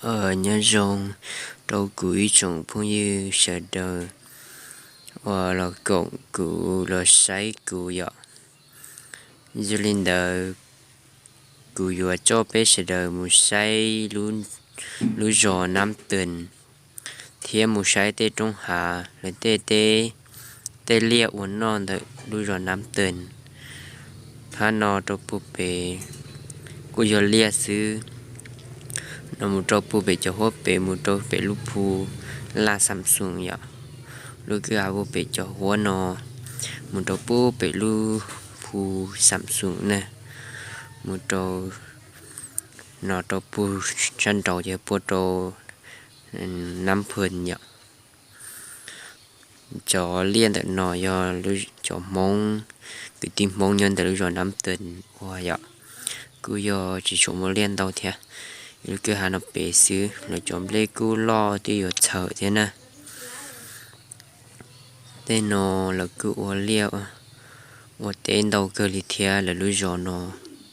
Nyob zoo rau kuv ib tsoom phooj ywg sawv daws uas los koom kuv los saib kuv yom. Yog li ntawd, kuv yuav coj peb sawv daws mus saib lub zos Nab Tws thiab mus saib tej roob hav lawv tej teb, tej liaj ua noj ntawm lub zos Nab Tws. Phab no rau puag pem kuj yog liaj xwb, no mus rau puag pem cov huab pem mus rau pem lub phu Laj Xam Xoom yom. Lub kwj ha puag pem cov huab no mus rau puag pem lub phu Xam Xoom na, mus rau no rau puag sab nraud ces puag rau Nab Phwm yom. Cov liaj ntawm no yog cov Hmoob, kwv tij Hmoob nyob ntawm lub zos Nab Tws ua yom. Kuj yog tsis tshua muaj liaj ntau thiab, lub kwj ha no pem xwb, lawv cov nplej kuj loj twb yuav txhaws thiab na. Tej no lawv kuj ua liaj ua teb ntau kawg li thiab, lawv lub zos no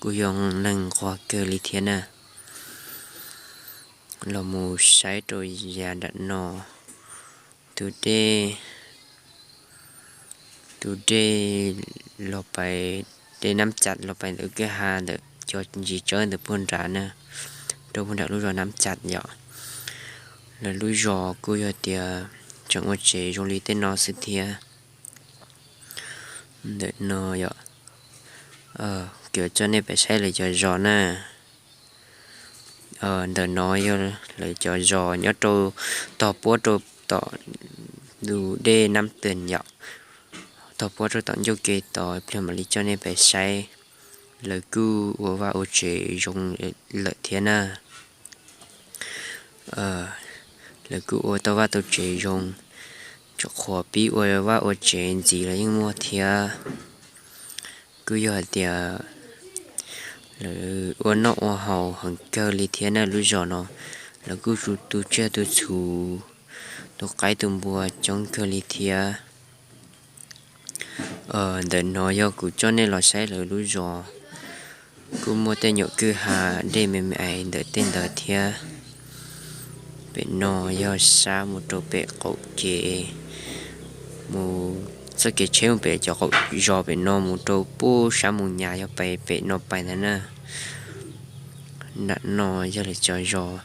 kuj yog neeg nquag kawg li thiab na. Los mus saib rau yav nram no, tus dej, tus dej los pais, dej Nab Cas los pais ntawm kwj ha ntawm cov ntsis tsawb ntawm puag nrad na, rau puag nram lub zos Nab Cas yom. Lawv lub zos kuj yog tias tseem ua tsev zoo li tej no xwb thiab. Ntawm no yom, kuv coj nej pais saib lawv cov zos na. Ntawm no yog lawv cov zos nyob rau tog puab rau tom tus dej Nab Tws yom. Tog puab rau tom ncauj ke tod, pliag mam li coj nej pais saib. Lawv kuj ua vaj ua tsev zoo lawm thiab na. Lawv kuj ua tau vaj tau tsev zoo, tsuas qhuav pib ua vaj ua tsev ntxiv los yeej muaj thiab. Kuj yog hais tias lawv ua noj ua haus heev kawg li thiab na lub zos no. Lawv kuj tu tsiaj tu txhu, tu qaib tu npua coob kawg li thiab. Ntawm no yog kuv coj nej los saib lawv lub zos, kuj muaj tej nyuam kwj ha dej me me ntawm tej ntawd thiab. Pem no yog sab mus rau pem qaum kev, mus txoj kev tsheb mus pem cov qaum zos pem no mus rau puag sab Mus Nyas yog pais pem no pais ntag na. Nram no yog lawv cov zos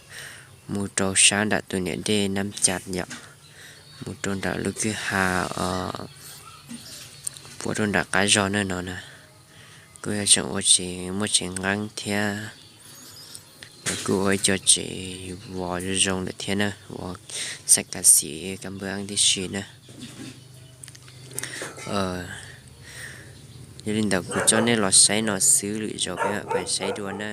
mus rau sab nram tus niam dej Nab Cas yom, mus rau nram lub kwj ha puag rau nram qab zos na no na. Kuj yog tseem ua tsev muaj tsev nqeeb thiab, lawv kuj ua ib co tsev vov zoo zoo lawm thiab na, vov xaim kav xim kab npab tib si na. Yog li ntawd kuv coj nej los saib no xwb, lwm zaus peb mam pais saib dua na.